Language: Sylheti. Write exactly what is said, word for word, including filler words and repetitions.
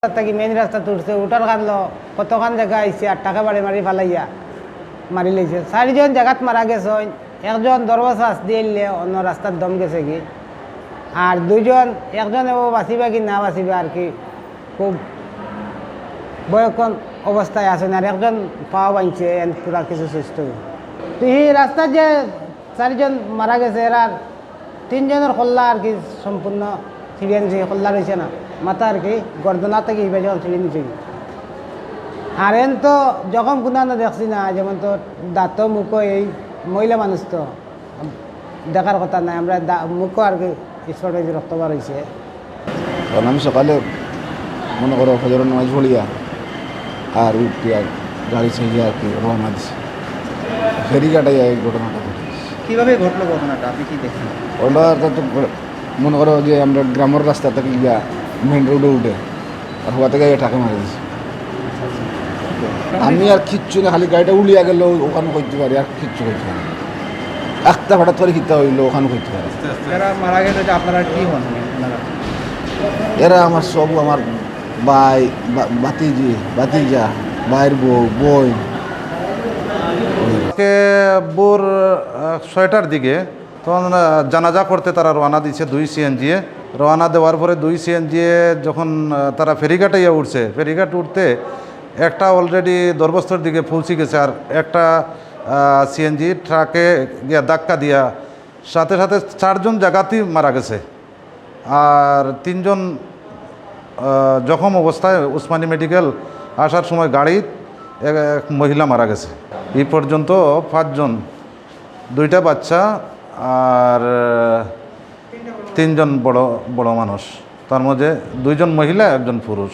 রাস্তা থাকি মেইন রাস্তাত উঠছে, উঠার কারণে কতখান জাগা আইছে আর তাকে বাড়ি মারি ফালাইয়া মারি লাইছে। চারিজন জাগাত মারা গেছইন, একজন দরবস্ত আছ দিলে অন্য রাস্তাত দম গেছেগি। আর দুইজন, একজন এবার বাঁচিবা কি না বাঁচিবা আর কি, খুব ভয়ঙ্কর অবস্থায় আছইন। আর একজন পাও ভাঙছে, এন পুরা কিছু সুস্থ। তো এই রাস্তাত যে চারিজন মারা গেছে, এরার তিনজনর কল্লা আর কি সম্পূর্ণ ছিড়িয়া নিছে, কল্লা রইছে না, মাথা আর কি গর্দনা থাকি হিবায় যখন ছিড়িয়া নিছে। আর এন তো জখম কুনানো দেখছি না, যেমন তো দাঁত মুখো, এই মহিলা মানুষ তো দেখার কথা নাই, আমরা দা-, মুখো আর কি স্পট অইছে, রক্ত বার অইছে। কারণ আমি সকালে মনে করো ফজরের নামাজ পড়িয়া আর উঠিয়া গাড়ি চাইয়া আর কি রওনা দিছি। ফেরিঘাটে এই ঘটনাটা ঘটেছে। কিভাবে ঘটলো ঘটনাটা, আপনি কি দেখলেন? ওটা তো, তো মনে করো যে আমরা গ্রামের রাস্তা থাকি গিয়া মেইন রোডে উঠে আর হওয়া থেকে ট্রাকে মারি দিছে। আমি আর কিচ্ছু না, খালি গাড়িটা উলিয়া গেল, ওখানে কইতে পারি, আর কিচ্ছু কইতে পারি না। একটা হঠাৎ করে কিতা হইলো, ওখানে কইতে পারি। যারা মারা গেল, যে আপনারা কি হন ওনারা? এরা আমার সব, আমার ভাই, বা-, ভাতিজি, ভাতিজা, ভাইর বউ, বোন। আজকে ভোর, আহ, ছয়টার দিকে তখন, আহ, জানাজা করতে তারা রওনা দিছে দুই সিএনজিয়ে। রওনা দেওয়ার পরে দুই সিএনজিয়ে যখন, আহ, তারা ফেরিঘাটে ইয়া উঠছে, ফেরিঘাট উঠতে একটা অলরেডি দরবস্তর দিকে পৌঁছে গেছে, আর একটা, আহ, সিএনজি ট্রাকে গিয়া ধাক্কা দিয়া সাথে সাথে চারজন জাগাতেই মারা গেছে। আর তিনজন, আহ, জখম অবস্থায় উসমানী মেডিকেল আসার সময় গাড়িত এক, এক মহিলা মারা গেছে। এই পর্যন্ত পাঁচজন, দুইটা বাচ্চা আর, আহ, তিনজন বড়, বড় মানুষ, তার মধ্যে দুইজন মহিলা, একজন পুরুষ।